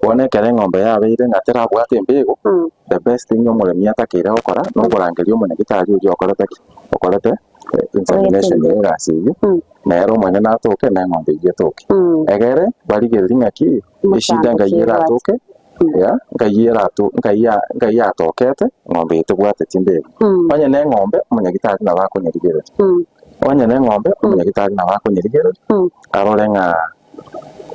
Bono ekero eng'ombe yabeire ng'a terabwate embego, the best thing omoremi atakeire gokora, nokorangeria omonyagitari oria okorete ki? Okorete insemination ya egasi eyio, nere omonyene atoke na eng'ombe eyio etoke. Egere barigererie ng'aki eshida ngai eratoke, ya ngai erato ngai ya ngai yatokete eng'ombe eye tebwateti mbego. Onye na eng'ombe omonyagitari nabo akonyerigereria, onye na eng'ombe omonyagitari nabo akonyerigereria, arore ng'a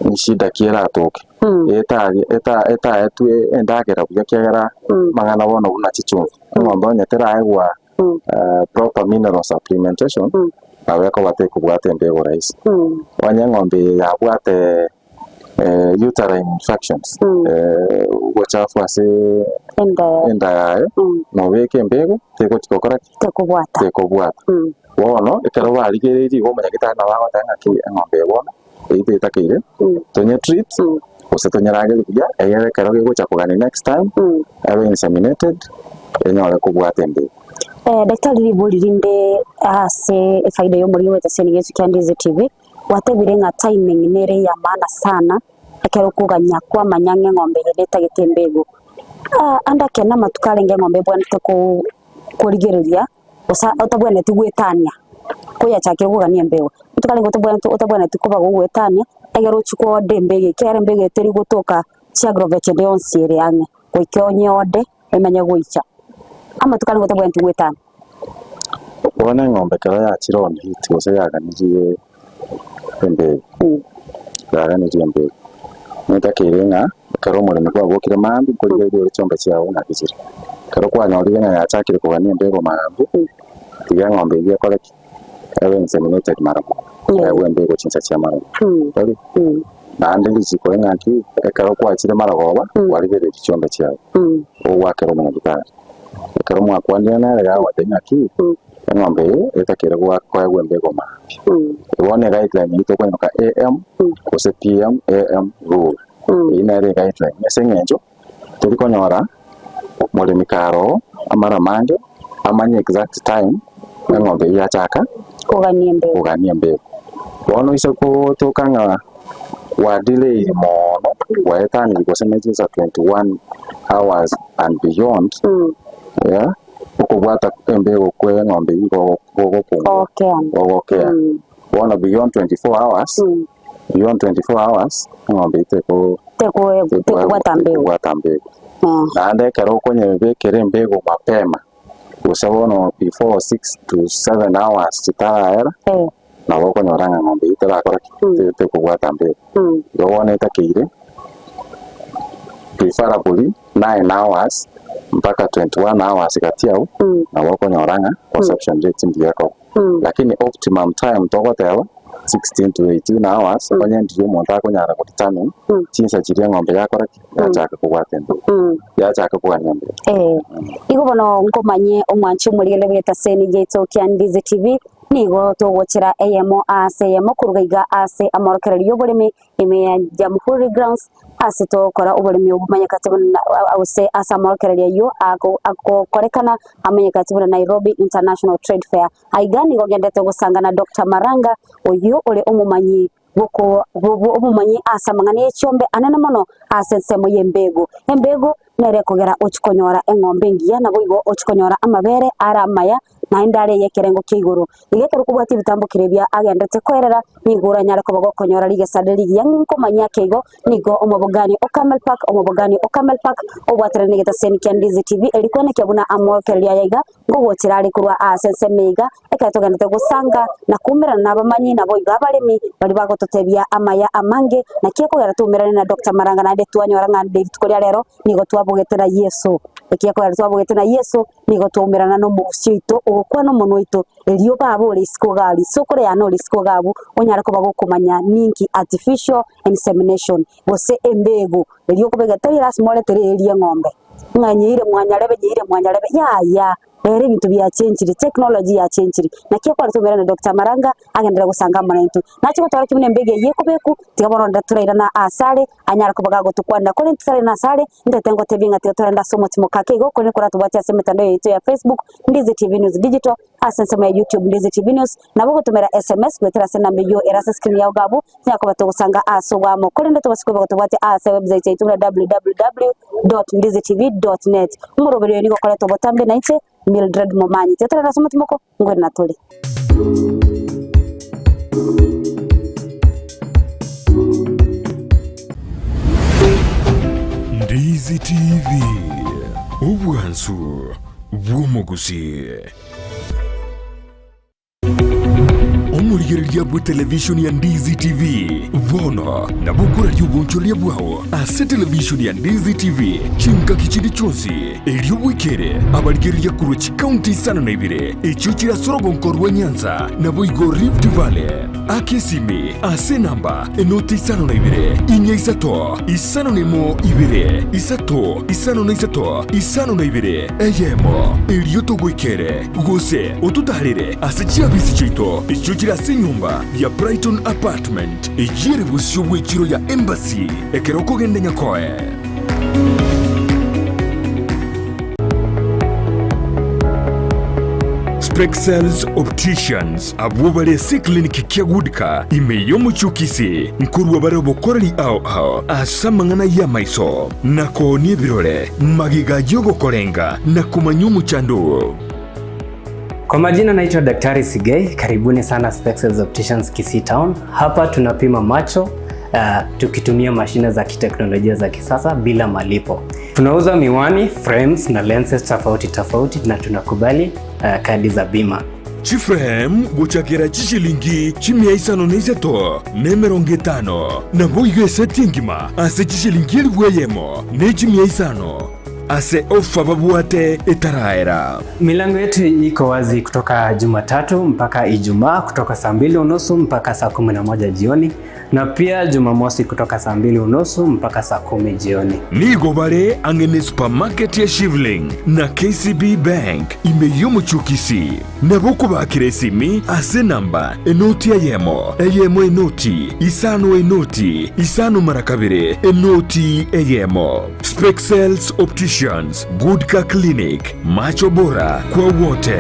nshida ki eratoke, etari eta etaetwe endagera buya ekiagera amang'ana bono buna chichumbi, eng'ombe onye teraegwa proper mineral supplementation, nabo ekoba tekobwata embego rahisi. Onye eng'ombe eye yabwate uterine infections, obochafu ase enda yaye, nobeke embego tegochi gokora ki? Tekobwata. Tekobwata. Bono ekero barigereirie igo omonyagitari nabo agoteba ng'aki eng'ombe eye bono eyio tetakeire tonye treat gose tonyeragerie buya egere ekero gegocha kogania next time ebe inseminated enyore kobwata embego. Daktari ribori rinde ase efaida ya omoriri bw'etaseni Yesu kia Ndizi TV, gwatebire ng'a timing nere ya maana sana ekero okoganya kwamanya ng'a eng'ombe eye netagete embego. Ande ekeene amatuko arenge eng'ombe ebwenerete korigereria gose otabwenereti goetania koyachakire kogania embego, rituko arenge otabwenereti otabwenereti koba gogoetania, egere ochie koode embego ekiagera embego eye teri gotoka chiagrovet ende yonsi ere ang'e, goika onyeode emanye goicha. Amatuko arenge otabwenereti goetania. Bono eng'ombe ekero yachire on heat gose yaganirie embego, yaganirie embego, netakeire ng'a ekero omoremi kwabokire maambia nkorigereria ore chiombe chiago ng'aki chire. Ekero kwanyorire ng'a yachakire kogania embego maambia, tiga eng'ombe eyio ekore ki? Ebe inseminated mara mono, eegwe embego chinsa chia marogoba, tari? Naende richiko ing'aki, ekero kwachire marogoba, kwarigereria chiombe chiago, ogwakera omonyagitari. Ekero mwakwanire nere iga agotebia ng'aki, eng'ombe eye etakeire goa koegwa embego maambia. Bono eguideline eyio tokonyoka AM gose PM AM rule. Eyio nere eguideline ase eng'encho tori konyora omoremi kare oo amara amange amanye exact time eng'ombe eyio yachaka Kogania embego. kogania embego. Bono oise gotoka ng'a gwa delay mono gwaetanirie gose ne chinsa 21 hours and beyond, yeah, okobwata embego kwe eng'ombe eyio igo gogopungua, Gogokea. gogokea. Bono beyond 24 hours, beyond 24 hours eng'ombe eyio teko Teko tekobwata mbegu. tekobwata mbegu. Naende ekero okonyebekera embego mapema, gose bono before 6 to 7 hours chitaraera, nabo okonyora ng'a eng'ombe eyio terakora ki? Tekobwata mbegu. Igo bono etakeire preferably 9 hours mpaka 21 hours gati abwo, nabo okonyora ng'a conception rate mbuya ekoba. Lakini optimum time togoteba 16 to 18 hours onye ndiria omonto akonyara go determine chinsa chiria eng'ombe yakora ki? Yachaka kobwata embeo, yachaka kogania embeo. Eh, igo bono nkomanye omwanchi omorigereria bw'etaseni yaito kia Ndizi TV, nigo togochera eyemo ase eyemo koruga iga ase amorokererio y'oboremi ime ya Jamhuri Grounds ase togokora oboremi obomanyekate buna gose ase amorokererio ayio agokorekana amanyekate buna Nairobi International Trade Fair. Aiga nigo ngendete gosanga na Doctor Maranga oyio ore omomanyi omomanyi ase amang'ana y'echiombe anene mono ase ensemo y'embegu. Embegu nere ekogera ochie konyora eng'ombe engiya naboigo ochie konyora amabere are amaya naende are ey'ekerengo kia igoro. Iga ekero okobwatia ebitambo keria bia agenderete koerera, nigo oranyare koba gokonyora rigesa rire rigiya ng'a nkomanyia ake igo, nigo omobogani o Camel Park, omobogani o Camel Park, obwaterane negetaseni kia Ndizi TV, erio kwenekia buna amorokererio aya iga ngogochera are korwa aase ensemo eye iga, ekero togenderete gosanga na koumerana nabamanyi naboigo abaremi baria bagototebia amaya amange, naki ekogera toumerane na Doctor Maranga naende twanyora ng'a rituko ria rero nigo twabogete na Yeso. Ekiagera twabogete na Yeso, nigo twaumerana nomogusi oito ogokwana omonwa oito, erio baba ore isiko iga aria, isiko yane ore isiko iga abwo, onyare koba gokomanya ninki artificial insemination, gose embego eria okobeka tari lasima oretere eeri eng'ombe, ng'a nyeire mwanyarebe nyeire mwanyarebe, yaya. Rero ebinto biachenchiri, technology yachenchiri. Naki okore tomerane Doctor Maranga agenderere gosanga amo naintwe. Nache gotorokia buna embegi eyio ekobekwa, tiga bono onde torairana asare, anyare koba gagotokwanera. Korende totarairana asare, ntete ngotebie ng'a tiga torende ase omotimoka ake igo, korende koratobwatie ase emetandao yaito ya Facebook, Ndizi TV News Digital, ase ensemo ya YouTube, Ndizi TV News, nabo ogotomera SMS goetera ase enamba eyio ere ase screen yao iga abwo, Tinyara koba togosanga ase obwamo, korende tobase koba gotobwatia ase ewebsite yaito buna www.ndizitv.net. Omoroberi oyo nigo okoreta obotambe nainche Mildred Momanyi. Tiga torere ase omotimoko, ngwere na tore. Ndizi TV, obwansu bw'omogusii. Omorigereria bw'etelevishoni ya Ndizi TV bono nabo okoraria obonchoreria bwao ase televishoni ya Ndizi TV chingaki chinde chionsi, erio bwekere abarigereria korwa chikaunti isano na ibere echio chire ase orogonko rwa Nyanza naboigo Rift Valley. Aka esimi ase enamba enoti isano na ibere, inya isato, isano na emo ibere, isato, isano na isato, isano na ibere, eyemo, erio togoikere. Gose ototaarere ase chiabisi chiaito echio chire ase enyomba ya Brighton Apartment, eyio ere bosio bw'echiro ya Embassy ekero okogenda Nyakoe. Spexels Opticians abwo bare ase eclinic kia Goodcar ime y'omochie o Kisii nkorua bare obokoreri ao ao ase amang'ana y'amaiso na koonia ebirore Magega y'ogokorenga na komanya omochando oo. Kwa majina naitwa Daktari Sigei, karibuni sana Spexels Opticians Kisii Town. Hapa tunapima macho tukitumia mashine za kiteknolojia za kisasa bila malipo. Tunauza miwani, frames na lenses tofauti tofauti na tunakubali kadi za bima. Chiframe gochakera chishilingi chimia isano na isato na emerongo etano, naboigo eseti engima ase chishilingi elifu eyemo ne chimia isano, ase ofa babwate etaraera. Milango yetu iko wazi kutoka Jumatatu mpaka Ijumaa kutoka saa mbili unusu mpaka saa 11 jioni na pia Jumamosi kutoka saa mbili unusu mpaka saa 10 jioni. Nigo bare ang'e ne supermarket ya Shivling na KCB Bank ime y'omochie o Kisii. Nabo okobakera esimi ase enamba enoti eyemo, eyemo enoti, isano enoti, isano mara kabere, enoti eyemo. Spexels Opticians, Good Car Clinic, macho bora kwa wote.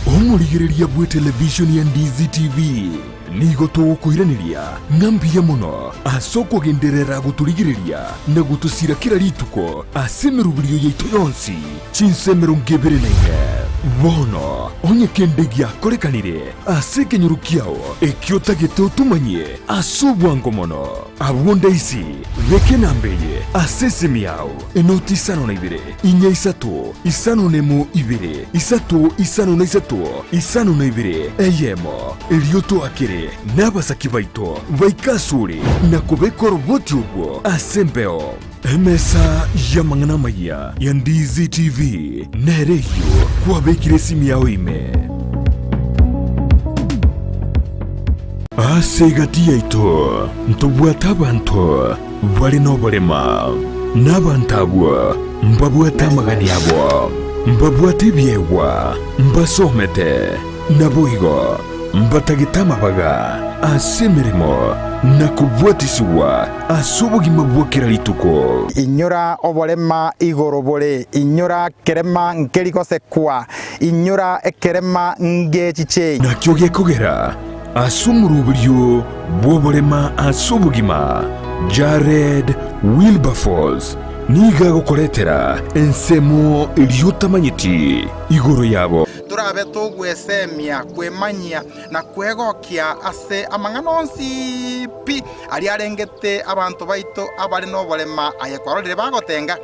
Omorigereria bw'etelevishoni ya Ndizi TV nigo togokoiraneria ng'a mbuya mono ase okogenderera gotorigereria na gotosira kera rituko ase emeroberio yaito yonsi chinsa 24. Bono onye kende giakorekanire ase ekenyoro kiao ekio otagete otomanyie ase obwango mono, abwo ndaisi beka enamba eye ase esimi yao, enoti isano na ibere, Inya isato, isano nemo ibere, isato isano na isato, isano na ibere, eyemo. Erio toakere nabasaki baito baike asore na kobeka oroboti obwo ase embeo. Emesa y'amang'ana amayia ya Ndizi TV nere eyio kwabekire esimi yao ime. Ase egati yaito ntobwate abanto bare noborema, na abanto abwo mbabwate amagani abo, mbabwate ebiegwa, mbasomete, naboigo mbatagete amabaga ase emeremo na kobwatisigwa ase obogima bwa kera rituko. Inyora oborema igoro bore, inyora kerema nkeri gosekwa, inyora ekerema ngechiche. Nakio gekogera Ase omoroberio bw'oborema ase obogima, Jared Wilberforce nigo agokoretera ensemo eria otamanyeti igoro yabo. Torabe togwesemia, kwemanyia, na kwegokia ase amang'ana onsi pi aria arengete abanto baito abare noborema, aye kwarorire bagotenga.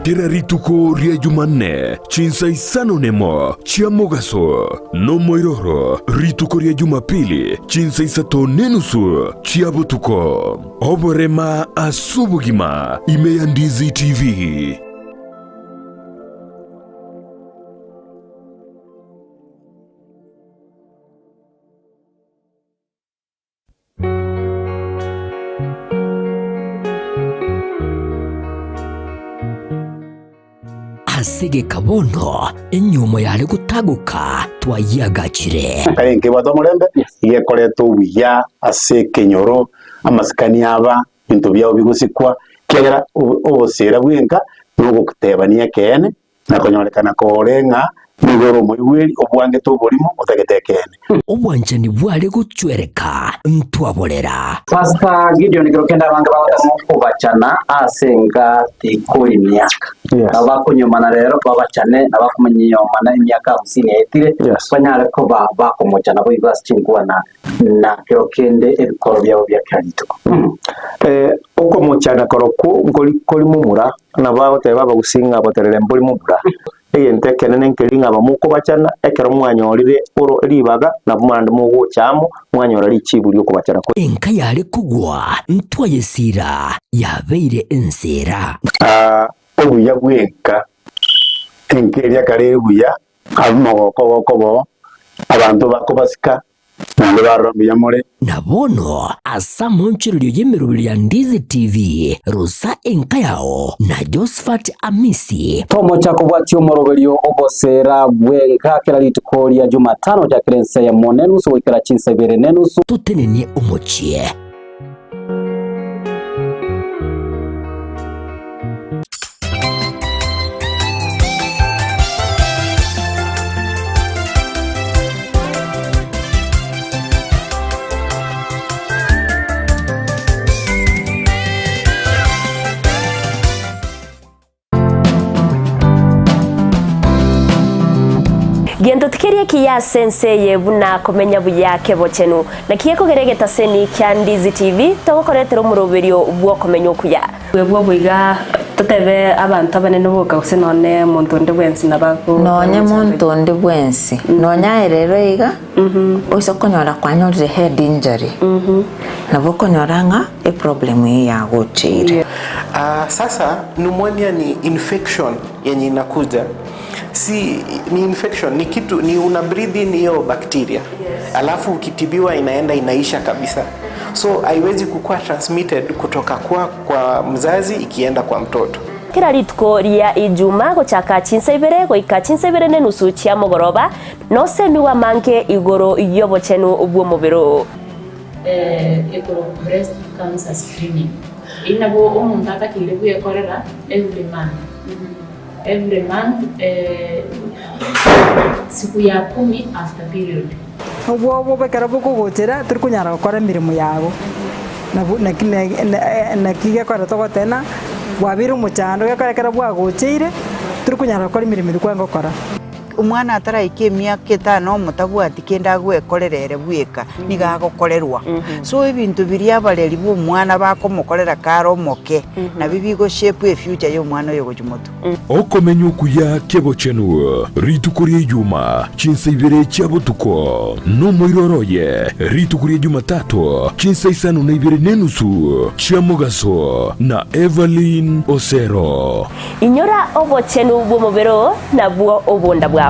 Kera rituko ria Jumanne chinsa isano nemo chia mogaso, nomoiroro rituko ria Jumapili chinsa isato nenusu chia botuko. Oborema ase obogima ime ya Ndizi TV. Ase egeka bono enyiomo yare gotagoka twayiagachire. Nkai nkebwate omorembe, iga ekoreta obuya ase ekenyoro, amasikani aba, ebinto biao bigosikwa, ekiagera obosera bwenka na ogotebania ekeene, na konyorekana kore ng'a nigo ore omoigweri obwangete oborimo otagete ekeene. Obwanchani bware gochwereka ntwaborera. Pastor Gideon kero kende abange bagotema okobachana ase enka tikori miaka. Nabo bakonyomana rero babachane na bakomanyomana emiaka hamsini yaetire banyare koba bakomochana boigo ase chinkwana na kero kende ebikoro biabo bia kera rituko. Okomochana korokwo nkori kori momura, nabo agoteba abagusii ng'a boterere mbori momura. Egento ekenene nkeri ng'a abamokobachana, ekero mwanyorire oro ribaga, nabo naende mogocha amo, mwanyora richibu ri'okobachana kwe. Enka yare kogwa ntwayesiira, yabeire enseera. Obuya bw'enka, enka eria kare ere buya, ab'omogoko gokoba oo, abanto bakobasika, Naende barora mbuya more. Na bono ase amonchererio y'emeroberi ya Ndizi TV, rusa enka yao na Josephat Amisi. Tomocha kobwatia omoroberio oboseera bw'enka kera rituko ria Jumatano gochakera ensa eyemo nenusu goikera chinsa ibere nenusu. Totenenie omochie. Gento tikeri ekiya ase ense eye buna komenya buya kebochenu. Naki gekogera egetaseni kia Ndizi TV togokoretera omoroberio bw'okomenya okuya. Bwebwo boiga totebe abanto abanene boka gose nonye omonto onde bwensi nabo ago Nonye monto onde bwensi, nonye aye rero iga, oise konyora kwanyorire head injury, nabo okonyora ng'a eproblem eyio yagocheire. Ah, sasa pneumonia ni infection yenye inakuja si ni infection ni kitu ni una breathe in hiyo bacteria alafu ukitibiwa inaenda inaisha kabisa so haiwezi kukua transmitted kutoka kwa, kwa mzazi ikienda kwa mtoto Kera rituko ria Ijuma gochaka chinsa ibere goika chinsa ibere nenusu chia mogoroba, nosemigwe amange igoro y'obochenu bw'omobere oo. Ekorokwa breast cancer screening. Eyio nabo omonto atakeire bwekorera every month, every month siku ya kumi after period. Obwoba obo ekero bokogochera tori konyara gokora emeremo yago, nabo naki naki gekogera togoteba ng'a bwabeire omochando gekogera ekero bwagocheire tori konyara gokora emeremo eria kwarenge gokora. Omwana ataraika emiaka etano omotabwati kende agwekorera ere bweka, nigo agokorerwa. So ebinto biria abareri ba omwana bakomokorera kare omoke, nabio bigo shape efuture ya omwana oyo gochia motwe. Okomenya okuya kebochenu, rituko ria Ijuma, chinsa ibere chia botuko, nomoiroro oye, rituko ria Jumatato, chinsa isano na ibere nenusu chia mogaso, na Evelyn Osero. Inyora obochenu bw'omobere oo, nabwo obonda bwao.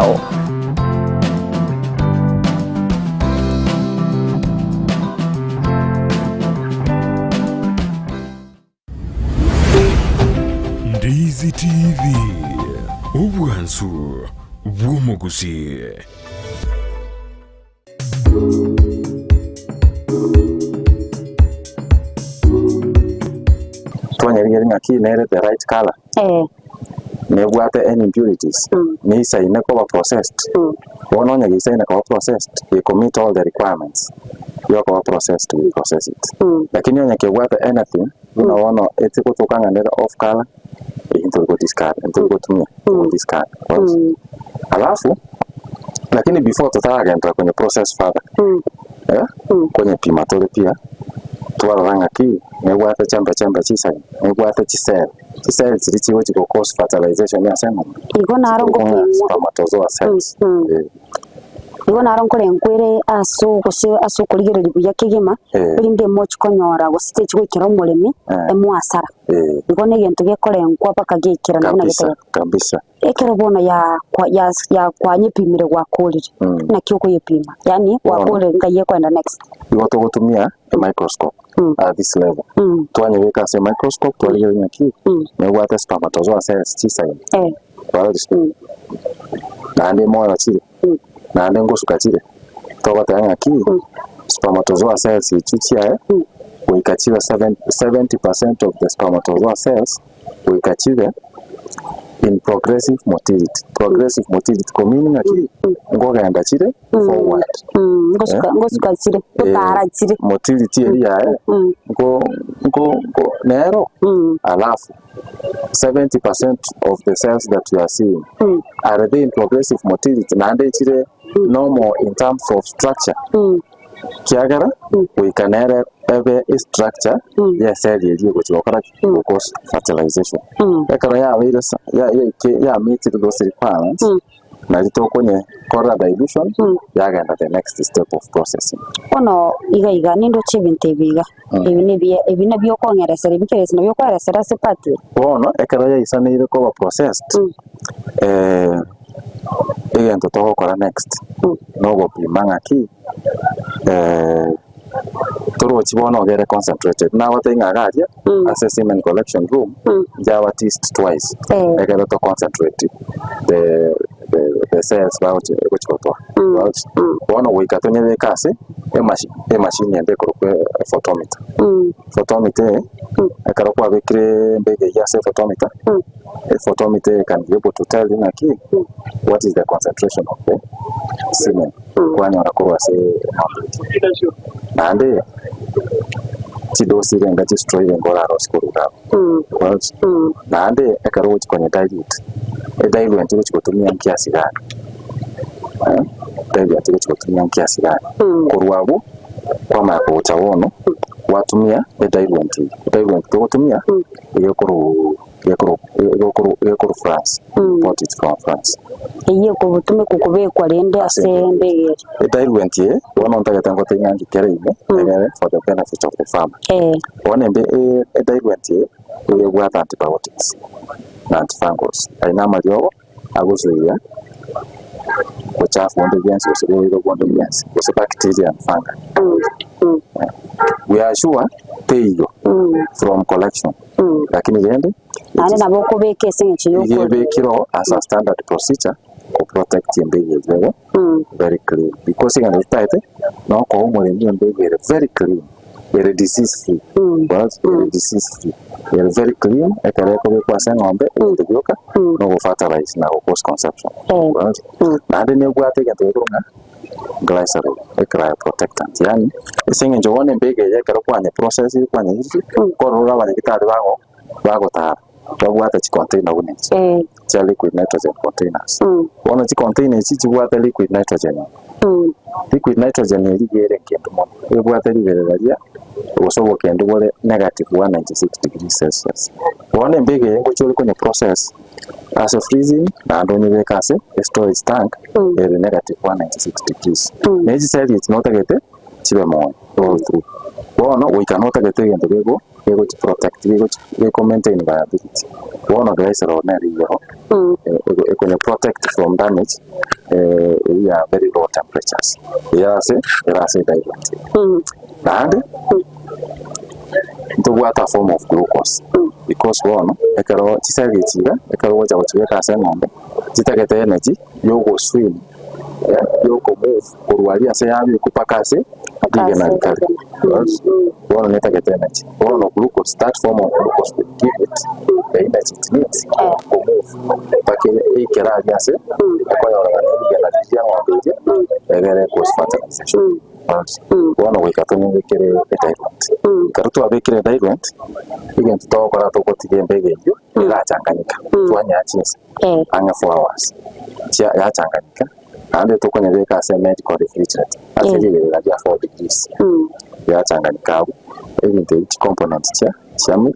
Ndizi TV, obwansu bw'omogusii. Twanyarigereria ng'aki nere the right colour, nebwate any impurities, neisaine koba processed, bono onye geisaine koba processed, eko meet all the requirements yokoba processed we process it. Lakini onye kebwate anything, buna bono etigotoka ng'a nere off colour, eyio ntori go discard, ntori gotumia, togo discard. Alafu, lakini before totaragenderera konye process further, eh, konyepima tore pia, twarora ng'aki nebwate chembe chembe chisaine, nebwate chisel, chisel chiria chigochi go cause fertilization ase eng'ombe, Igo naro chikobua ng'a ngopimwa. spermatozoa cells, eh. Igo naro nkorenkwa ere ase gose ase okorigereria buya kegima, erinde emochie konyora gose techi goikera omoremi, emoe asara. Igo na egento gekorenkwa mpaka geikerane buna Kabisa, getagete. kabisa. Ekero bono ya kwa ya ya kwanyepimire gwakorire, naki okoyepima? Yaani gwakorire nkai ekoenda next. Igo togotumia emicroscope at this level. Twanyebeka ase emicroscope twarigereria ng'aki, nebwate spermatozoa cells chisaine. Kwarorire? Naende moyo chire, naende ngosuka chire, togoteba ng'aki, spermatozoa cells echio chiaye, goika chibe 70% of the spermatozoa cells, goika chibe in progressive motility. Progressive motility komean ng'aki, nkogenda chire forward. Ngosuka ngosuka chire, gotara chire. Motility eria yaye, nko nko nko nero, alafu 70% of the cells that you are seeing are they in progressive motility naende chire normal in terms of structure kiagera goika nere ebe estructure ye cell eria egochi gokora ki? Go cause fertilization. Ekero yabeire sa ya yaike ya meetire those requirements Nari tokonye korora dilution yagenda the next step of processing. Bono iga iga nindoche ebinto ebi iga, ebi nebiya ebi nabio okong'eresera ebi keresi nabio okoeresera ase part eye. Bono ekero yaisaneire koba processed, egento togokora next nogopima ng'aki torochi bono ogere concentrated. Nagotebia ng'a iga aria ase semen collection room nchaba at least twice ekero to concentrate the the cells bagochi egochi gotoa. Bono goika tonyebeke ase emachi emachine ende ekorokwa photometer. Photometer eye ekero kwabekire embega eywo ase photometer, ephotometer eye can be able to tell you ng'aki what is the concentration of the semen. Kwanyora korwa ase eng'ombe eria. Naende chidosi irenga chistraw irenga orarosie korwa iga abwo. Kwarochi? Naende ekero ogochi konya dilute, ediluent ogochi gotumia nkiasi gani? Diluent ogochi gotumia nkiasi gani? Korwa abwo, kwamanya kogocha bono, gwatumia ediluent eyio. Ediluent togotumia, iga ekorwa Gekorwa France, bought it from France. Eyio ekogotumekwa kobekwa rende ase embera eria. Ediluent eye bono ntagete ngote ng'a ngikere ime egere for the benefit of the farmer. Bono embe ediluent eye nigo ebwate antibiotics na antifungals aye na amariogo agosuia obochafu bonde bwensi gose oborwaire bonde bwensi gose bacteria and fungi. We are sure teiyo from collection lakini rende Naende nabo okobeka ase eng'encho iga y'okoria. ebekire oo as a standard procedure ko protect embegu eria ebe very clean because egento totaete nokoa omoremi embegu ere very clean ere disease free ere disease free ere very clean ekero ekobekwa ase eng'ombe egento gioka nogo fertilize na go cause conception naende nebwate egento gekorwa ng'a glycerin e cryoprotectant yaani ase eng'encho bono embegu eye ekero kwanye process kwanyeyusie korora abanyagitari bago bagotara babwate chicontainer buna echi chia liquid nitrogen containers. Bono chicontainer echi chibwate liquid nitrogen ime. Liquid nitrogen eria iga ere enkendu mono, ebwate riberera ria gose obokendu bore negative 196 degrees celsius. Bono embega eye ngochia ore konye process ase freezing naende onyebeke ase estorage tank ere negative 196 degrees. Na echiseli echi notagete chibe moyo all through. Bono goika notagete egento gego gegochi protect gegochi geko maintain viability. Bono glycerol nere igoro ekonye protect from damage eywo ya very low temperatures eye ase ere ase ediluent eye. Naende ntobwate a form of glucose because bono ekero chisegi echi iga ekero ogocha gochibeka ase eng'ombe chitagete energy yogoswim yokomove korwa aria ase yabekwa mpaka ase rigena rikare. Bono netagete energy. Bono glucose, that form of glucose will give it the energy it needs komove mpaka eikere aria ase ekonyorana ne rigena riria ria eng'ombe eria egere cause fertilization. Bono goika tonyebekere ediluent. Ekero twabekire ediluent, egento togokora togotiga embego eyio erachanganyika, twanyea chinsa ang'e 4 hours chia yachanganyika. Naende tokonyebeka ase medical refrigerator ase riberera ria 4 degrees yachanganyika abwo ebinto ebi chicomponents chia chia mix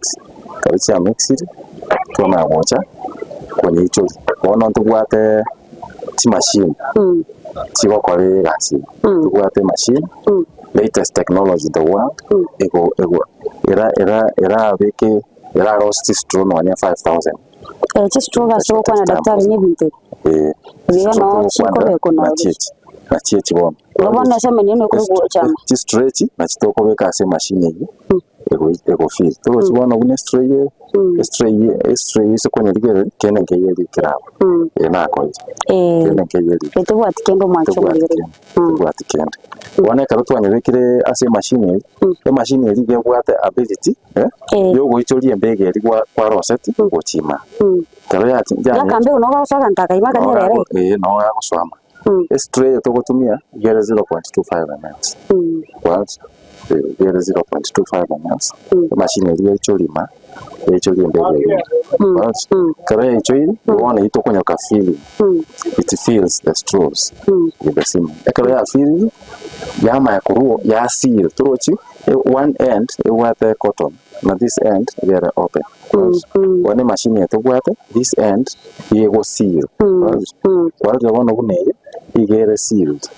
ekero chia mixiri twamanya gocha konyeichoria. Bono ntobwate chimashini chigokora egasi eye, ntobwate emachine latest technology in the world ego ego era era erabeke erarosie chistraw nonya 5000. Chistraw ase ogokwana daktari na ebinto ebi. Eh, Ebiga noo chikobekwa noo nachi echi nachi echi bono Igo bono ase emenwa ime ekore gochama. Chistraw echi nachi tokobeka ase emachine eywo. Ego fill. Torochi bono buna estray eye, estray eye, estray eye ase okonyerigereria, kende nkeiyo erikire abwo. Eye nakoire. Kende nkeiyo erikire. Tobwati kende omwancho Tobwati omorigereria. kende, tobwati kende. Bono ekero twanyebekire ase emachine eye, emachine eria iga ebwate ability eh, ya ogoichoria embega eria gwa kwaroseti gochia ime. Ekero yachi Yaka yanyeti mbegu nogo agosoa aganto akaima akanyerera nogo eh. ee nogo agosoama. Estray eye togotumia iga ere 0.25 mls. Kwanza iga ere 0.25 mls, emachine eria yaichoria ime, yaichoria embega eria ime. Kwanza ekero yaichoire, bono eywo tokonyoka filling, it fills the straws with the semen. Ekero yafillire, yamanya korwa ya seal, torochi one end ebwate cotton na this end iga ere open. Bono emachine eye tobwate, this end iga ego seal. Kwarorire bono buna eye, iga ere sealed,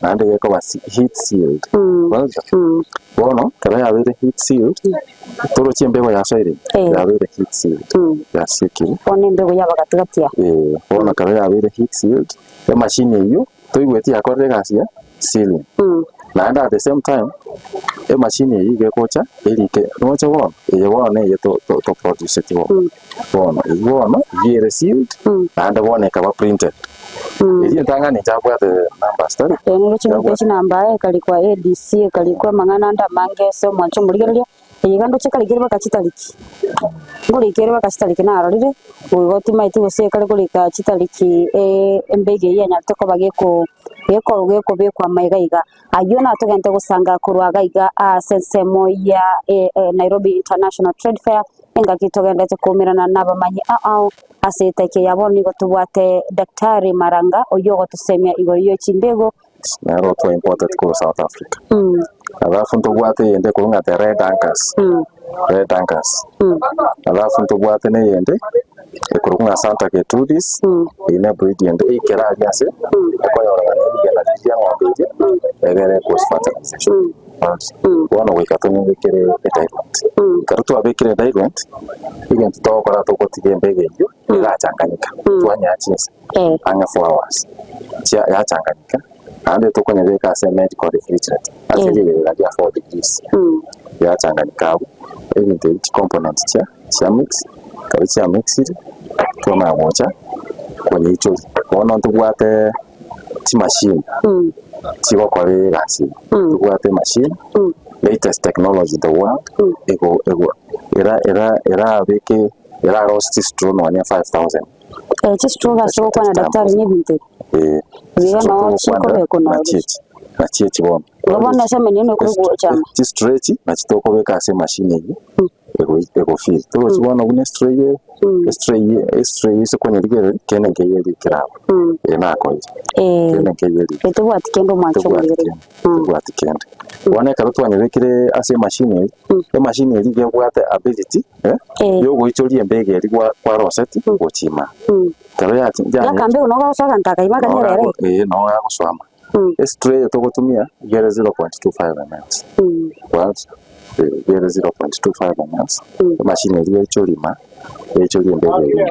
naende iga ekoba heat sealed. Bono ekero yabeire heat sealed, torochi embego yasoire ime, yabeire heat sealed, yasiekire. Bono embego yaba gati gati aa. Eeh, bono ekero yabeire heat sealed, emachine eywo toigweti yakorire egasi ya sealing. Naende at the same time, emachine eywo iga egocha erike roche bono, eye bono neye to to toproduceti bono. Bono eywo bono iga ere sealed, naende bono ekaba printed. Eria entang'ani inche abwate numbers tari? Eye nigo ching'uko chinamba ekarikwa ADC ekarikwa amang'ana ande amange ase omwancho omorigereria, eye iga ndoche karikire mpaka chitariki, nkorika ere mpaka chitariki narorire, boigo timaeti gose ekare korika chitariki embegi eyio yanyarete koba geko geko gekobekwa amaiga iga. Ayio natogente gosanga korwa iga iga ase ensemo ya Nairobi International Trade Fair, engaki togendete koumerana nabamanyi ao ao. Ase etaika eye bono nigo tobwate Daktari Maranga oyio ogotosemia igoro ye chimbego. Nero twa imported korwa South Africa. Alafu ntobwate eyende ekorwa ng'a the red anchors, red anchors. Alafu ntobwate na eyende ekorokwa ng'a Santa Gertrudis, eyio ne breed ende eikere aria ase ekonyorana na ebigena biria bia eng'ombe eria egere cause fertilization. Bono goika tonyebekere ediluent. Ekero twabekire ediluent, egento togokora togotiga embego eyio erachanganyika, twanyea chinsa ang'e 4 hours, chia yachanganyika, naende tokonyebeka ase medical refrigerator ase riberera ria 4 degrees, yachanganyika abwo, ebinto ebi chicomponent chia chia mix, ekero chia mixiri, twamanya gocha konyeichoria. Bono ntobwate chimachine chigokora egasi eye, tobwate emachine, latest technology in the world, ego ego era era erabeke erarose chistraw nonya 5000. Chistraw ase ogokwana daktari na ebinto ebi. Eh, Iga chistraw noo togokwanera chikobekwa noro nachi echi, nachi echi bono. Igo bono ase emenwa eno ekogochama. Chistraw echi nachi tokobeka ase emachine eywo ego ego fill. Torochi bono buna estraw eye, estraw eye, estraw eye ase okonyerigereria kende nkeiyo erikire abwo. Eye nakoire. Kende nkeiyo erikire. Tobwati kende omwancho Tobwati omorigereria. kende, tobwati kende. Bono ekero twanyebekire ase emachine eye, emachine eria iga ebwate ability eh, ya ogoichoria embega eria gwa kwaroseti gochia ime. Ekero yachi Yaka yanyeti mbegu nogo agosoa aganto akaima akanyerera eh. ee nogo agosoama. Estray eye togotumia iga ere 0.25 mls. Kwanza iga ere 0.25 mls, emachine eria yaichoria ime, yaichoria embega eria ime.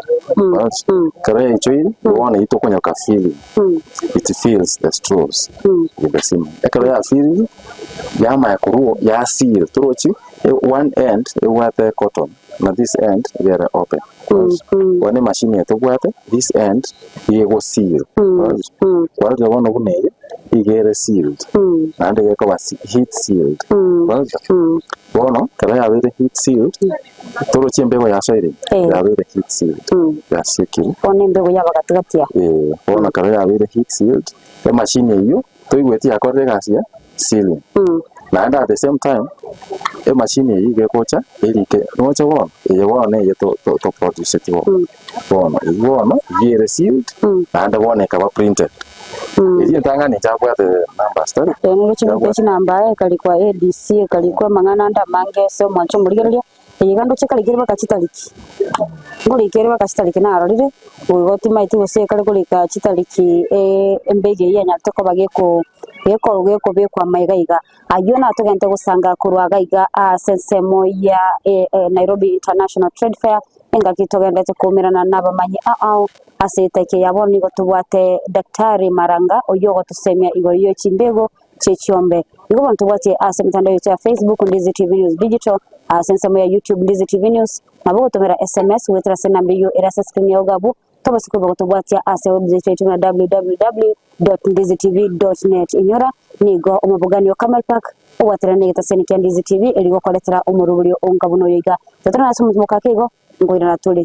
Kwanza ekero yaichoire, bono eywo tokonyoka filling, it fills the straws with the semen. Ekero yafillire, yamanya korwa ya seal, torochi one end ebwate cotton na this end iga ere open. Bono emachine eye tobwate, this end iga ego seal. Kwarorire bono buna eye, iga ere sealed, naende iga ekoba heat sealed. Bono ekero yabeire heat sealed, torochi embego yasoire ime, yabeire heat sealed, yasiekire. Bono embego yaba gati gati aa. Eeh, bono ekero yabeire heat sealed, emachine eywo toigweti yakorire egasi ya sealing. Naende at the same time, emachine eywo iga egocha erike roche bono, eye bono neye to to toproduceti bono. Bono eywo bono iga ere sealed, naende bono ekaba printed. Eria entang'ani inche abwate numbers tari? Eye nigo ching'uko chinamba ekarikwa ADC ekarikwa amang'ana ande amange ase omwancho omorigereria, eye iga ndoche karikire mpaka chitariki, nkorika ere mpaka chitariki narorire, boigo timaeti gose ekare korika chitariki embegi eyio yanyarete koba geko geko gekobekwa amaiga iga. Ayio natogente gosanga korwa iga iga ase ensemo ya Nairobi International Trade Fair, engaki togendete koumerana nabamanyi ao ao. Ase etaika eye bono nigo tobwate Daktari Maranga oyio ogotosemia igoro ye chimbego chie chiombe. Igo bono tobwatie ase emetandao yaito ya Facebook Ndizi TV News Digital, ase ensemo ya YouTube Ndizi TV News, nabo ogotomera SMS goetera ase enamba eyio ere ase escreen yao iga abwo, tobase koba gotobwatia ase website yaito buna www.ndizitv.net. Inyora, nigo omobogani o Camel Park obwaterane negetaseni kia Ndizi TV erio gokoretera omoroberio onga buna oyo iga. Totorane ase omochie mokake igo, nkoirana tore.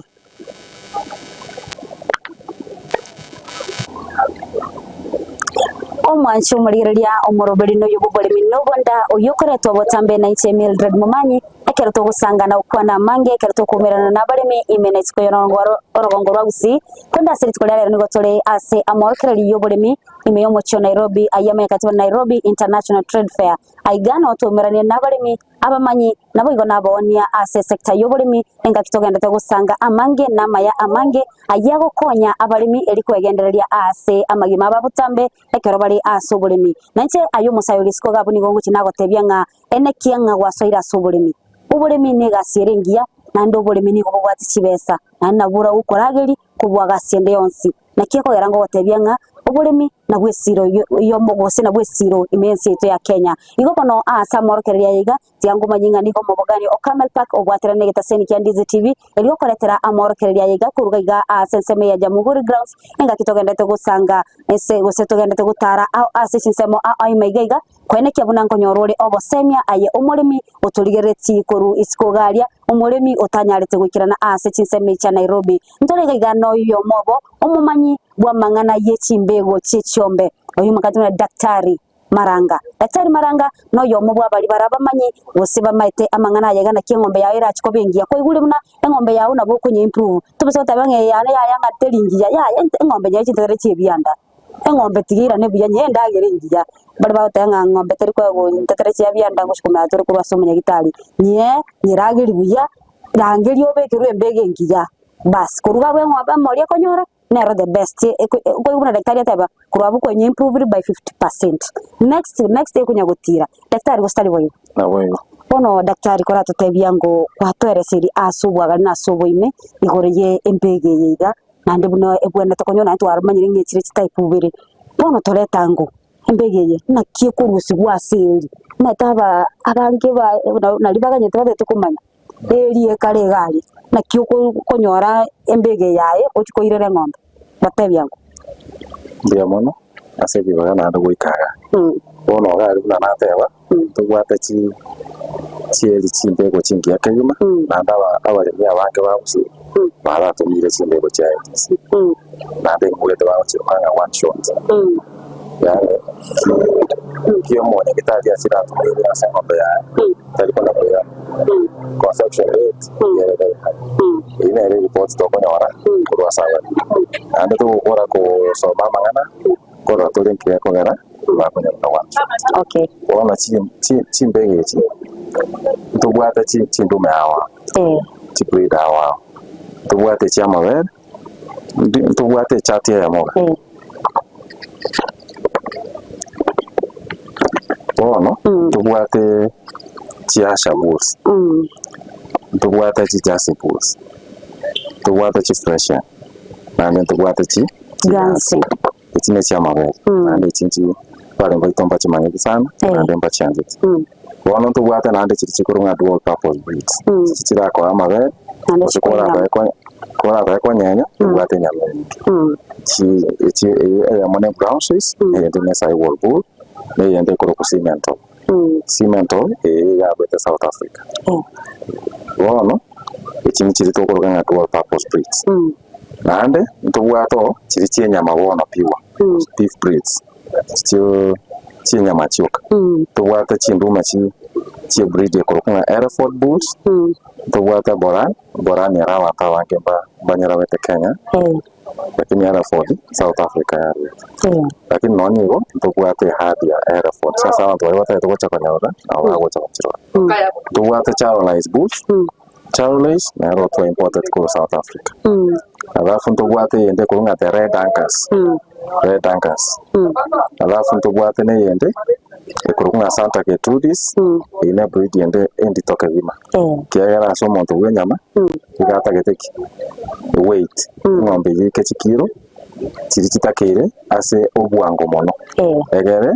Omwanchi omorigereria omoroberi noyo bw'oboremi nobonda, oyio okoretwa botambe nainche Mildred Momanyi, ekero togosangana gokwana amange, ekero tokoumerana nabaremi ime na isiko y'orogongo orogongo rwa Gusii. Korende ase rituko ria rero nigo tore ase amorokererio y'oboremi ime y'omochie o Nairobi, ayio amanyekanyete buna Nairobi International Trade Fair. Aiga noo twaumeranie nabaremi Abamanyi naboigo nabaoonia ase esecta y'oboremi, engaki togenderete gosanga amange na amaya amange ayio agokonya abaremi eri kwegendereria aase amagima abo abotambe ekero bare ase oboremi. Nainche aye omosae ore isiko iga abwo nigo ngochia nagotebia ng'a enekia ng'a gwasoire ase oboremi. Oboremi negasi ere engiya, naende oboremi nigo bobwate chibesa, naende nabwo boragokoragerie kobua gasi ende yonsi. Naki ekogera ngogotebia ng'a oboremi nabwo esiro yomo gose nabwo esiro ime y'ense yaito ya Kenya. Igo bono aase amorokererio aya iga, tiga ngomanye ng'a nigo omobogani o Camel Park obwaterane negetaseni kia Ndizi TV erio okoretera amorokererio aya iga koruga iga aase ensemo ya Jamhuri Grounds engaki togenderete gosanga ense gose togenderete gotara ao ase chinsemo ao ime iga iga Koenekia buna nkonyora ore ogosemia aye omoremi otorigereretie korwa isiko iga aria, omoremi otanyarete goikerana aase chinsemo chia Nairobi. Ntore iga iga noyomo obo, omomanyi bw'amang'ana ye chimbego chie chiombe, oyio omokati buna Daktari Maranga. Daktari Maranga noyomo bw'abaria bare abamanyi gose bamaete amang'ana aya iga naki eng'ombe yao erache koba engiya. Kwaigure buna eng'ombe yao nabo okonye improve, tobisa goteba ng'a eye yane yaya ng'a teri ngiya, yaya eng'ombe nyaye chintetere chi'ebianda. Eng'ombe tiga eirane buya, nyee endagera engiya. Baria bagoteba ng'a ng'ombe teri koegwa ntetere chia bianda ngochia komanya tore korwa ase omonyagitari, nyee nyerageri buya, rangeria obekerwe embego engiya, baas korwa abwo eng'ombe emori ekonyora, nero the best eko okoigwa buna daktari ateba, korwa abwo kwanya improved by 50%. Next next ekonya gotira, daktari gose tari boigo? Naboigo. Bono daktari koratotebia ngo kwatoereseirie ase obwagare na ase oboime, igoro ye embego eye iga, naende buna ebwenerete konyora naende twaromanyire ng'a echire chitype ibere. Bono toreta ango embego eye naki ekorusigwa ase eeri, omanyete aba abange ba naria baganyete batagete komanya, eeri ekare iga aria, naki oko okonyora embego eye aye ochie koirera eng'ombe, batebie ango. Mbuya mono ase ribaga naende goika igaa. Bono iga aria buna nateba, tobwate chi chieri chimbego chingiya kegima, naende aba abaremi abange ba Gusii baratomire chimbego chia NDC, naende ngwete bagochiroka ng'a one shot. Yaani ki omonyagitari achiratomeire ase eng'ombe yaye, tari kona koirana. Conception rate ere very high. Eyio nere eripoti tokonyora korwa ase abaremi. Naende togokora kosoma amang'ana, korora tore nki gekogera bakonyora na one shot. Okay. Bono chi- chi- chimbego echi, ntobwate chi- chindume ao ao, Eh. chibreed ao ao, ntobwate echia amabere, ndi- ntobwate echati eyemo iga. Eh. Bono, ntobwate chiasha bulls, ntobwate chijersey bulls, ntobwate chifreshian, naende ntobwate chi Guernsey. Echi nechiamabere, naende echi nchi bare mbaito mbachimanyeti sana, naende mbachiancheti. Bono ntobwate naende chiria chikorwa ng'a dual purpose breeds, chiria chirakoe amabere, gose koratae ko koratae konyenya, tobwate enyama enyinge. Chi echi eye eyemo ne brown swiss, eyende ne sahiwal bull, na eyende ekorokwa simmental. Simmental eye yabete South Africa. Bono, echi nichiria tokoroka ng'a dual purpose breeds. Naende ntobwate oo chiria chi'enyama bono pure, beef breeds, chio chi'enyama chioka. Ntobwate chinduma chi chi'ebreed ekorokwa ng'a Hereford bulls, ntobwate Boran, Boran ere abanto abange mba mbanyerabete Kenya, lakini Hereford South Africa yarwete. Lakini nonye nigo ntobwate eherd ya Hereford, ase abanto baria batagete gocha konyerora nabo bagocha gochirora. Ntobwate Charolais bulls, Charolais nere otwa imported korwa South Africa. Alafu ntobwate eyende ekorwa ng'a the red angus, red angus. Alafu ntobwate na eyende ekorokwa ng'a Santa Gertrudis, eyio ne breed ende endito kegima. Ekiagera ase omonto bwa enyama, nigo atagete ki? Weight. Eng'ombe eyio eke chikiro, chiria chitakeire ase obwango mono. Egere.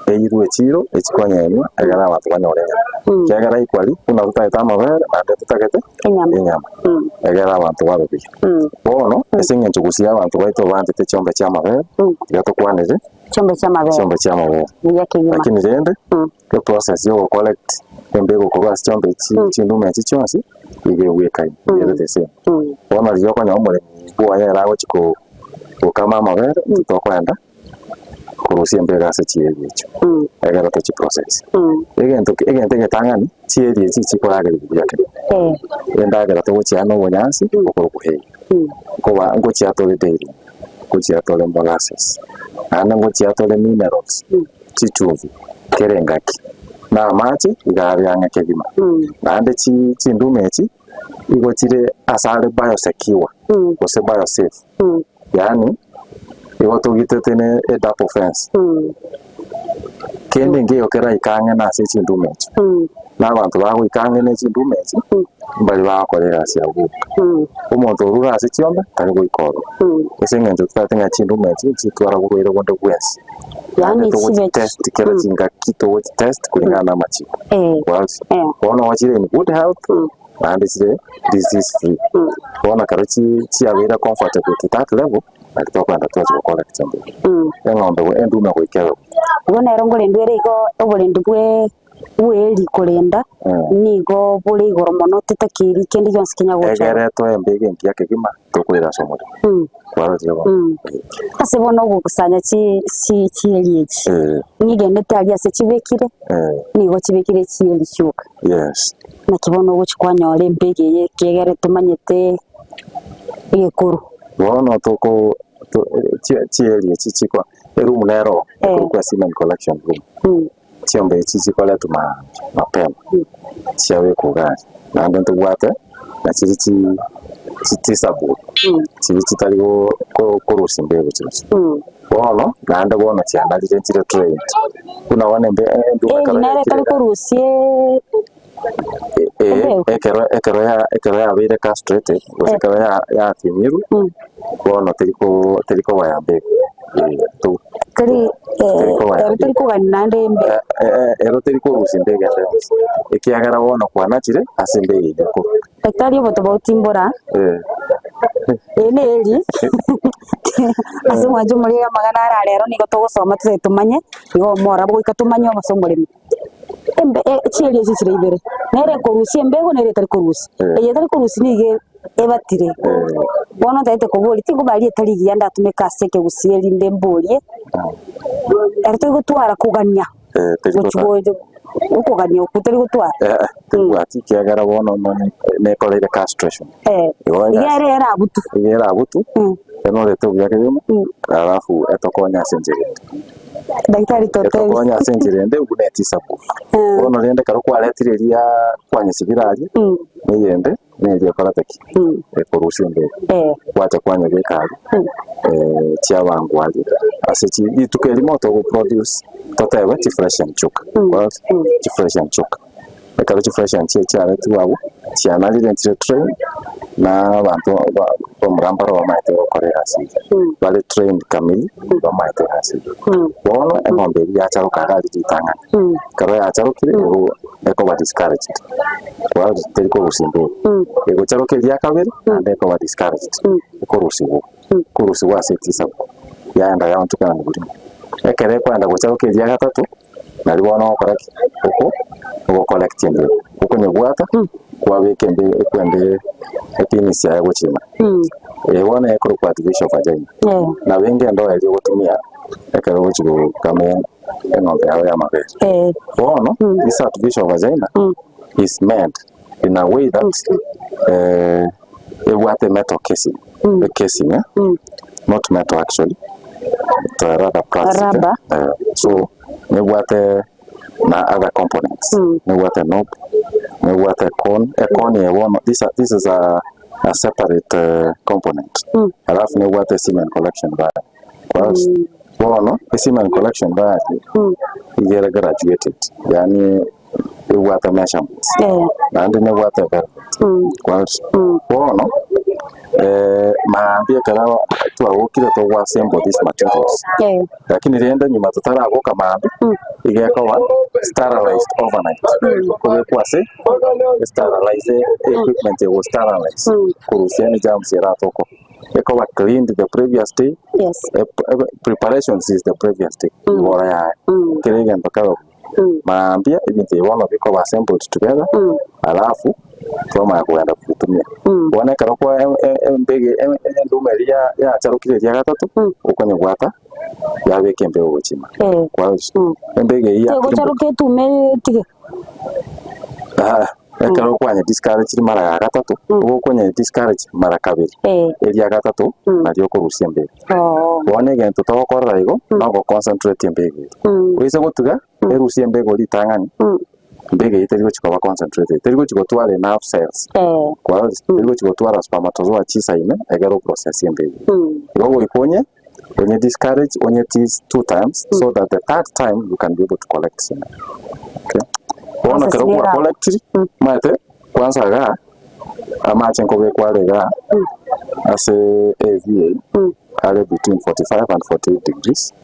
Eirwe echiro echikonyenywa egere abanto banyore enyama. Ekiagera equally buna totagete amabere naende totagete enyama egere abanto babe buya. Bono ase eng'encho gusii abanto baito banchete chiombe chia amabere tiga tokwanere Chiombe chia amabere. chiombe chia amabere. Buya kegima. Lakini rende eprocess ya ogocollect embego korwa ase chiombe echi chindume echi chionsi iga egwekaine iga ere the same. Bono riria okonyora omoremi bwoye ere agochi ko gokama amabere intwe tokoenda korusia embego ase chieri echio, egere tochiprocess. Egento ki egento egetang'ani, chieri echi chikoragerigwa buya kegima. Endagera togochiaa na obonyansi okorokwa hay, nkoba ngochia tore dairy, ngochia tore molasses, naende ngochia tore minerals, chichumbi, kera engaki, na amache iga are ang'e kegima. Naende chi chindume echi, igo chire ase are biosecure, gose biosafe. Yaani igo togitete ne edouble fence. Kende nkeiyo keraike ang'e na ase chindume echio. Na abanto bagoika ang'e ne chindume echi, mbari bagokora egasi ya boka. Omonto orure ase chiombe, tari goika ororo. Ase eng'encho totagete ng'a chindume echi nchitwara borwaire bonde bwensi. Yaani Naende chibe togochitest kera chingaki togochitest kulingana na amachiko. Bono gochire in good health, naende chire disease free. Bono ekero chiabeire comfortable to that level, nari tokoenda twachi gokora ekichambio. Eng'ombe endume goika ebe buya. Igo nero nkorendwa ere igo oborendi bwe bw'eeri korenda nigo bore igoro mono titakeiri kende gionsi kenya gocha. Egere toembe egento kegima tokoira ase omorero. Kwarorire bono? Ase bono ogokusanya chi chi chieri echi, nigendete aria ase chibekire, nigo chibekire chieri chioka. Yes. Naki bono ogochia kwanyora embego eye ekiagera tomanyete egekoro. Bono toko to chie chieri echi chikwa eroom nero ekorokwa semen collection room. Chiombe echi chikoretwa ma mapema chiabekwa iga aria. Naende ntobwate na chiria chi chitisabwe chiria chitari go ko korusia mbegu chionsi. Bono naende bono chianarire nchire trained buna bono embe endume Eri ekero nere yaikire etari iga korusia eh embegu. ekero ekero ya ekero yabeire castrated gose ekero ya yapimirwe bono teri ko teri kobaya mbegu eh to Teri teri kobaya ero teri kogania naende embegu. Ero teri korusia mbegu ende yonsi ekiagera bono kwanachire ase embegu eyio korwa. Daktari obotobauti mbora. Eye neri ase omwancho omoriri amang'ana ara rero nigo togosoma tobe tomanye igo omorabwo goika tomanye ase omoremi. Embe chieri echi chire ibere, nere ekorusia embego nere etari korusia. Eye etari korusia nigo ebatire. Bono ntagete koboria tinkobaria etari rigiya ndatumeke ase ekegusii erinde mborie, ero tori gotwara kogania. Gochi gocha okogania okwo tori gotwara. Tebwati ekiagera bono nonye nekoreire castration. Igo Iga ere erabutu. Iga erabutu, enorete obuya kegima, alafu etokonye ase enchera ende. Daktari totebi. Etokonye ase enchera ende buna etisabu. Bono rende ekero kwaretire eria kwanyesibire aria, neyende. Neri ekorete ki? Ekorusia embere. Gwacha kwanyebeka aria, chiabangwa aria, ase chi rituko erimo togoproduce, totebe chifresh and choka. Korwa chifresh and choka. Ekero chifresh and chiaye chiaretirwe abwo, chianarire nchire trained, na abanto ba bamura mbaro bamaete gokora egasi eyio. Bare trained kamili, bamaete egasi eyio. Bono eng'ombe eria yacharoka iga aria ritang'ani, ekero yacharokire, igo ekoba discouraged. Teri korusia embeo. Egocharoka eria kabere, naende ekoba discouraged, ekorusigwa, ekorusigwa ase etisabu, yaenda yaonchokana na oborimo. Ekero ekoenda gocharoka eria gatato, nario bono ogokora ki? Oko ogocollect embeo, okonyebwata, kwabeka embeo ekwende epenis yaye gochia ime. Eye bono ekorokwa artificial vagina. Nabo enga endoo eria ogotumia ekero ogochia gokama eng'ombe yao y'amabere. Bono, this artificial vagina is made in a way that ebwate metal casing, a casing eh, not metal actually, but rather plastic Rubber. eh, so nebwate na other components, nebwate knob, nebwate cone, a cone eye bono this, this is a, a separate component, alafu nebwate semen collection bag. Bono esemen collection bag iga ere graduated, yaani ebwate measurements, naende nebwate velvet. Bono, Maambia ekero twagokire togo assemble these materials. Lakini rende nyuma totaragoka maambia, iga ekoba sterilized overnight. Kobekwa ase sterilize equipment ego sterilize korusia any germs eratoke. Ekoba cleaned the previous day. Yes. Preparations is the previous day. Igoro yaye. Kera egento kebe buya. Maambia ebinto ebi bono bikoba assembled together alafu twamanya kogenda kobitumia. Bono ekero kwa embege enduma eria yacharokire eria gatato, okonyebwata yabeka embego gochia ime. Kwarora? Embego eyio ya Tegocharoka etume etige. Ekero kwanye discourage mara ya gatato, ogokonye discourage mara kabere, eria gatato nario okorusia embego. Bono egento togokorera igo, nogo concentrate embego eria. Oise gotiga erusie embego ritang'ani, embego eyio teri gochi koba concentrated, teri gochi gotwara enough cells, kwarorire? Teri gochi gotwara spermatozoa chisaine egere oprocess embego eyio. Igo goika onye onye discourage onye tease two times so that the third time you can be able to collect semen. Okay. Bono Process ekero nere kwa abo. collectiri, omanyete kwanza igaa amache nkobekwa are igaa ase AV eyio are between 45 and 48 degrees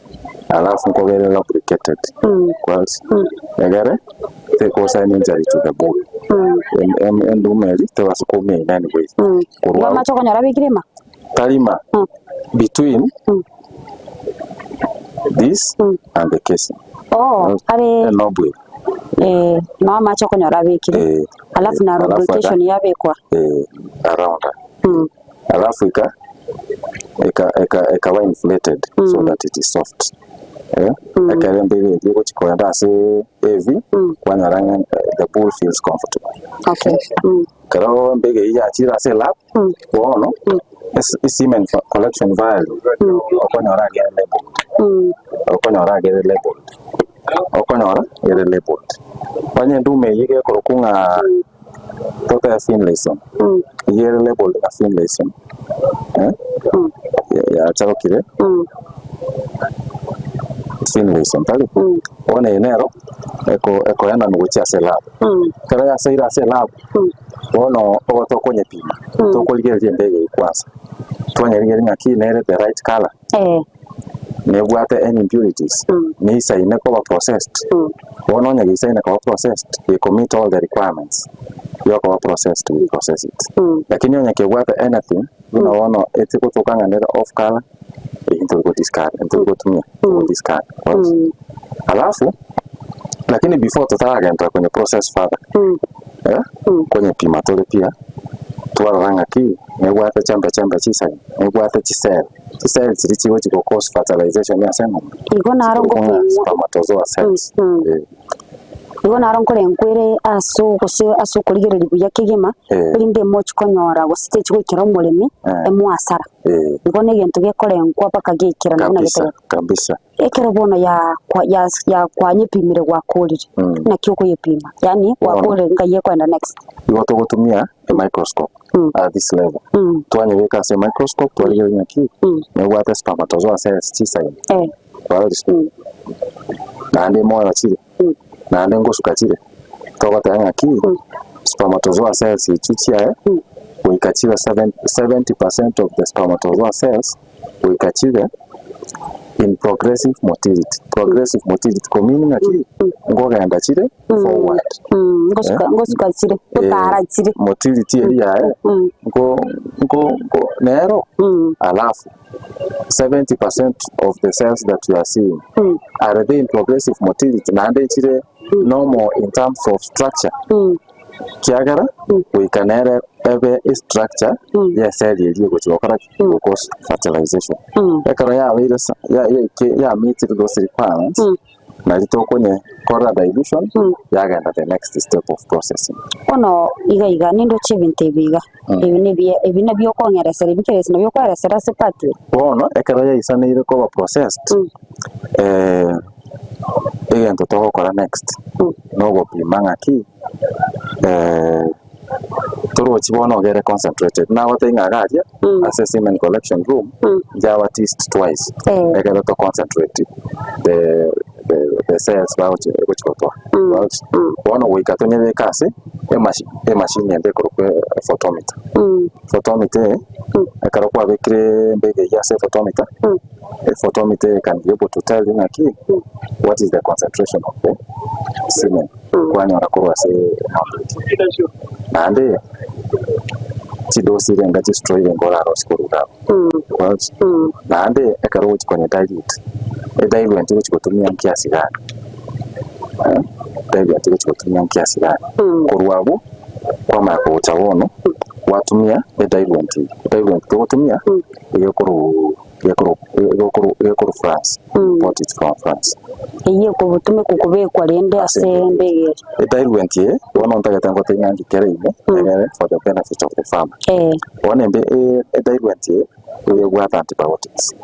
alafu nkobere lubricated kwanza egere te cause any injury to the bone. Enduma eria tebasa koumia in any way. Igo Korwa amache okonyora abekire ima? Tarima between this and the casing. Oh, are Enobwe. eh, no amache okonyora abekire. Alafu na Alafu lubrication yabekwa. Around. Alafu ika eka eka ekawa inflated so that it is soft. Ekero embego eria egochi kogenda ase AV kwanyora ng'a the bull feels comfortable. Okay. Ekero embego eyio yachire ase elab, bono semen collection vial okonyora agere labeled. Okonyora agere labeled. Okonyora ere labeled. Onye endume eyio gekorokwa ng'a tote Finlayson. Eyio ere labeled ng'a Finlayson. Yacharokire Finlayson tari? Bono eye nero ekoenanwa gochia ase elab. Ekero yasoire ase elab, bono ogo tokonyepima, tokorigereria embego eyio kwanza. Twanyerigereria ng'aki nere the right colour, nebwate any impurities, neisaine koba processed. Bono onye geisaine koba processed, eko meet all the requirements yokoba processed, we process it. Lakini onye kebwate anything, buna bono etigotoka ng'a nere off colour, eyio ntori go discard, ntori gotumia, togo discard. Alafu, lakini before totaragenderera konye process further, konyepima tore pia, twarora ng'aki nebwate chembe chembe chisaine, nebwate chicell, chicell chiria chigochi go cause fertilization ase eng'ombe, Igo naro chikorokwa ng'a ngopimwa. spermatozoa cells. Igo naro nkorenkwere ase gose ase okorigereria buya kegima, erinde emochi konyora gose techi goikera omoremi, emoasara. Igo na egento gekorenkwa mpaka giaikerana buna Kabisa, getagete. kabisa. Ekero bono ya kwa ya ya kwanyepimire gwakorire, naki okoyepima? Yaani gwakorire ngai ekoenda next. Igo togotumia emicroscope at this level. Twanyebeka ase emicroscope twarigereria ng'aki nebwate spermatozoa cells chisaine. Kwarorire? Naende moyo chire, naende ngosuka chire, togoteba ng'aki spermatozoa cells echio chiaye goika chibe 70% of the spermatozoa cells goika chibe in progressive motility. Progressive motility komeaning ng'aki nkogenda chire forward. Ngosuka ngosuka chire, gotara chire. Motility eria yaye nko nko nko nero alafu 70% of the cells that you are seeing are they in progressive motility naende chire normal in terms of structure kiagera goika nere ebe estructure ya ecell eria egochi gokora ki? Go cause fertilization. Ekero yabeire sa ya ya meet those requirements nari tokonye kora dilution yagenda the next step of processing. Bono iga iga nindoche ebinto ebi iga, ebi nebi ebi nabio okong'eresera ebi keresi nabio okoeresera ase part eye. Bono ekero yaisaneire koba processed, egento togokora next nogopima ng'aki torochi bono ogere concentrated. Nagotebia ng'a iga aria ase semen collection room njaba teased twice ekero to concentrate the. the cells bagochi egochi gotoa. Bono goika tonyebeke ase emashi emashini ende ekorokwa photometer. Photometer eye, ekero kwabekire embego eywo ase photometer, ephotometer eye can be able to tell you ng'aki what is the concentration of the semen kwanyora korwa ase eng'ombe eria. Naende chidosi irenga chistrow irenga orarosie korwa iga abwo. Naende ekero ogochia konya dilute, ediluent ogochia gotumia nkiasi gani, diluent ogochia gotumia nkiasi gani. Korwa abwo kwamanya kogocha bono gwatumia ediluent eye, ediluent togotumia egekorwa egekorwa egekorwa egekorwa France, bought it from France. Eyio ekogotumekwa kobekwa rende ase embego eria. Ediluent eye bono ntagete ngote ng'a ngikere ime egere for the benefit of the farmer. Bono embe ediluent eye nigo ebwate antibiotics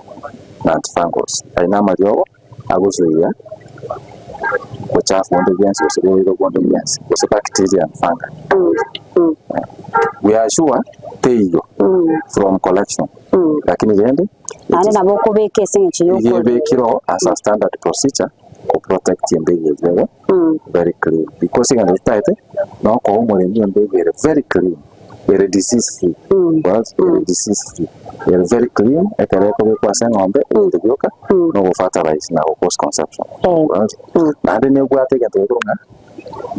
na antifungals, aye na amariogo agosuia obochafu bonde bwensi gose oborwaire bonde bwensi gose bacteria and fungi. We are sure teiyo from collection lakini rende Naende nabo okobeka ase eng'encho iga y'okoria. ebekire oo as a standard procedure ko protect embegu eria ebe very clean because egento totaete nokoa omoremi embegu ere very clean. ere disease free, ere disease free, ere very clean ekero ekobekwa ase eng'ombe egento gioka na ogofertilize na go cause conception. Naende nebwate egento gekorwa ng'a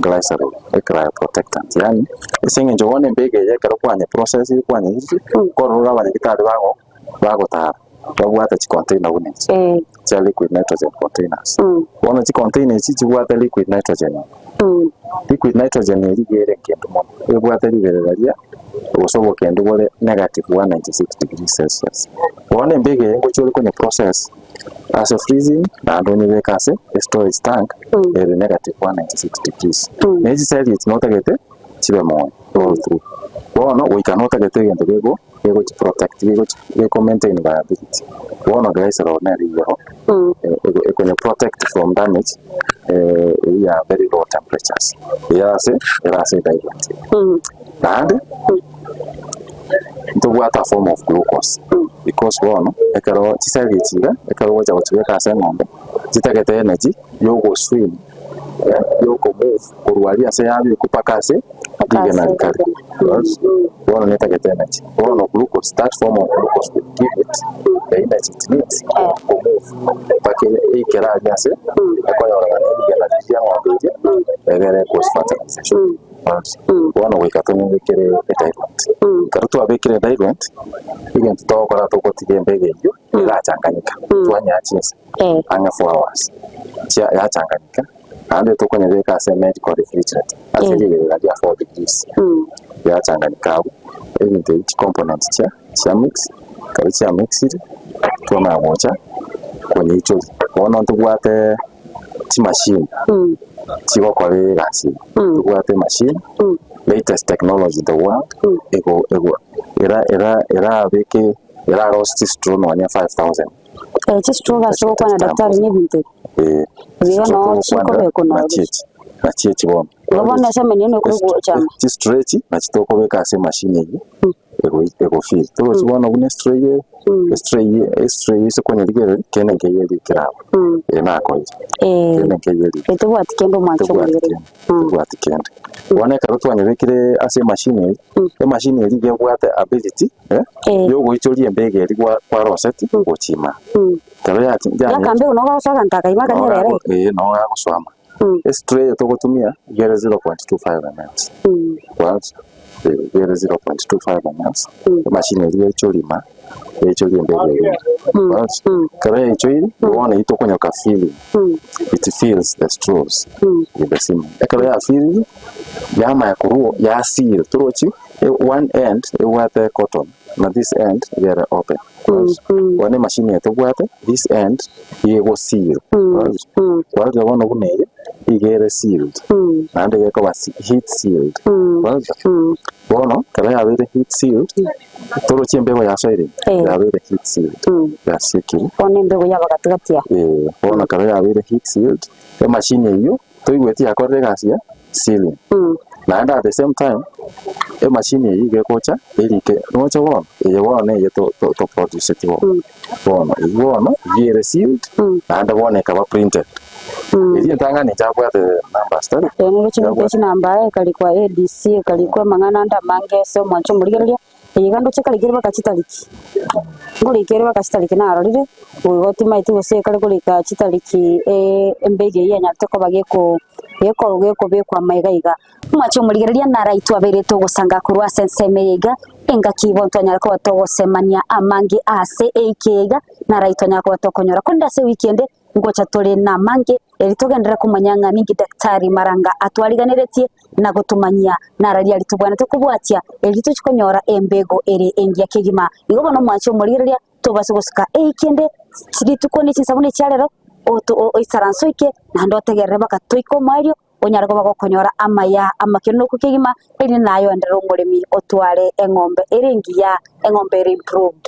glycerol, e cryoprotectant yaani ase eng'encho bono embego eye ekero kwanye process kwanyeyusie nkorora abanyagitari bago bagotara babwate chicontainer buna echi chia liquid nitrogen containers. Bono chicontainer echi chibwate liquid nitrogen ime. Liquid nitrogen eria iga ere enkendu mono, ebwate riberera ria gose obokendu bore negative 196 degrees Celsius. Bono embego eye ngochia ore konye process ase freezing naende onyebeke ase estorage tank ere negative 196 degrees. Na echiseli echi notagete chibe moyo all through. Bono goika notagete egento gego gegochi protect gegochi geko maintain viability. Bono glycerol nere igoro ekonye protect from damage eywo ya very low temperatures eye ase ere ase ediluent eye. Naende ntobwate a form of glucose because bono ekero chiseli echi iga ekero ogocha gochibeka ase eng'ombe chitagete energy ya ogoswim ya okomove korwa aria ase yabekwa mpaka ase rigena rikare. Bono netagete energy. Bono glucose, that form of glucose will give it the energy it needs to move mpaka eikere aria ase ekonyorana ne rigena riria ria eng'ombe eria egere cause fertilization. Bono goika tonyebekere ediluent. Ekero twabekire ediluent, egento togokora togotiga embego eyio erachanganyika, twanyea chinsa ang'e 4 hours, chia yachanganyika. Naende tokonyebeka ase medical refrigerator ase riberera ria 4 degrees, yachanganyika abwo, ebinto ebi chicomponents chia chia mix, ekero chia mixiri, twamanya gocha konyeichoria. Bono ntobwate chimashini chigokora egasi eye, ntobwate emashini, latest technology in the world, ego ego era era erabeke erarosie chistraw nonya 5000. Chistraw ase ogokwana daktari nebinto ebi. Eh, Ebigo noo chikobekwa noo nachi echi, nachi echi bono. Igo bono ase emenwa eno ekogocha amo. Chistraw echi nachi tokobeka ase emashini eywo ego egofill. Torochi bono buna estraw eye, estraw eye, estraw eye ase okonyerigereria kende nkeiyo erikire abwo. Eye nakoire. Kende nkeiyo erikire. Tobwati kende omwancho Tobwati omorigereria. kende, tobwati kende. Bono ekero twanyebekire ase emashini eye, emashini eria iga ebwate ability eh, yogoichoria embego eria gwa kwaroseti gochia Ekero yachi Yaka yanyeti mbegu nogo agosoa aganto akaima noo akanyerera gago ee noo gagosoama. Estray eye togotumia iga ere 0.25 mls. Kwanza iga ere 0.25 mls, emachine eria yaichoria ima, yaichoria embegu eria ime. Kwanza ekero yaichoire, bono eywo tokonyoka filling, it fills the straws with the semen. Ekero yafillire, yamanya korwa ya seal, torochi one end ebwate cotton na this end iga ere open. Bono emachine eye tobwate this end iga ego seal, kwarorire bono buna eye iga ere sealed naende iga ekoba heat sealed, kwarorire? Bono ekero yabeire heat sealed, torochi embego yasoire ime, yabeire heat sealed, yasiekire. Bono embego yaba gatigati aa. Eeh, bono ekero yabeire heat sealed, emachine eywo toigweti yakorire egasi ya sealing, naende at the same time, emachine eyio iga egocha erike roche bono, eye bono neye to to toproduceti bono, bono eywo bono iga ere sealed, naende bono ekaba printed. Eria entang'ani nchabwate numbers tari? Ee nigo chibwate chinamba ekarikwa ADC ekarikwa amang'ana ande amange ase omwancho omorigereria, eye iga ndoche ekarikire mpaka chitariki, nkorika ere mpaka chitariki narorire, boigo timaeti gose ekare korika chitariki embegi eyio yanyarete koba geko geko gekobekwa amaiga iga. Omwancho omorigereria naraitwe abeire togosanga korwa ase ensemo eye iga, engaki bono twanyara koba togosemania amange ase eiki eye iga, naraitwe twanyara koba tokonyora. Korende ase ewiki ende, Ngocha tore namange, erio togenderere komanya ng'a ninki Daktari Maranga atwariganeretie na gotomanyia nararia aria tobwenerete kobwatia erio tochie konyora embego ere engiya kegima. Igo bono mwanche omorigereria tobase gosuka eiki ende rituko ne chinsa buna echia rero oisaranse oike naende otegerere mpaka toike omoerio onyare koba gokonyora amaya amakenonoko kegima erinde naye oenderere omoremi otware eng'ombe ere engiya, eng'ombe ere improved.